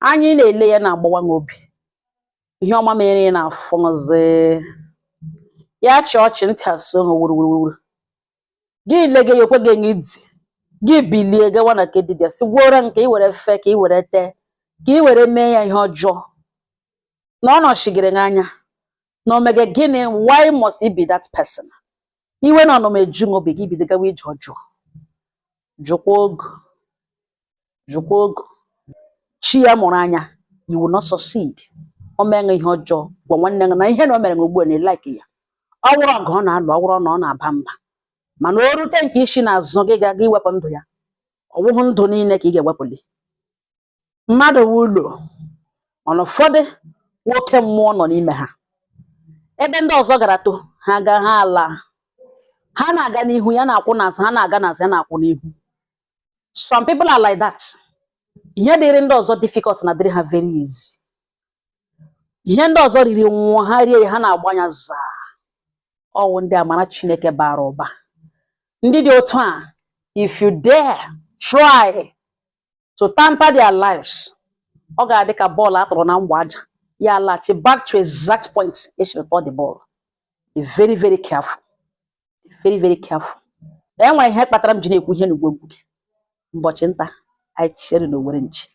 Anya ị na-ele ya na-agbawa m obi. Ihe ọma mere ị na-afụzi ya chịa ọchị, ntị asụ ha wuruwuru. Gị lege ya, ekweghị enye di gị. Bilie gawa na nke dibịa, si gwuoro nke ị were fee, ka ị were tee, ka ị were mee ya ihe ọjọọ na ọ nọchigiri gị anya na omege gịnị. Why must he be that person? Iwe na ọnụma eju m obi, gị bido gawa ije ọjọọ. Jụkwa ogu, jụkwa ogu chi ya mụrụ anya. You will not succeed. O mee ihe ọjọọ, gwa nwanne gị na ihe na o mere gị ugbu a na like ya. Ọ wụrụ ọgụ ọ na-alụ, ọ wụrụ na ọ na-aba mba, mana o rute nke isi n'azụ gị ga iwepụ ndụ ya. Ọ wụghị ndụ niile ka ị ga-ewepụli mmadụ wu ụlọ, mana ụfọdụ nwoke mmụọ nọ n'ime ha. Ebe ndị ọzọ gara to ha gaa, ha ala, ha na-aga n'ihu, ya na-akwụ n'azụ, ha na-aga n'azụ, ya na-akwụ n'ihu. Some people are like that. Ihe dịrị ndị ọzọ difficult na dịrị ha very easy. Ihe ndị ọzọ riri nwụọ, ha rie ya, ha na-agbanya zaa. Ọwụ ndị amara Chineke bara ụba, ndị dị otu a, if you dare try to tamper their lives, ọ ga-adị ka bọọlụ atụrụ na mgba aja, ya laghachi back to exact point echiri tụọ the ball. Be very, very careful. Be very, very careful. E nwere ihe kpatara m ji na-ekwu ihe n'ugbo gị. Ụbọchị nta, anyị chere n'Owere nchi.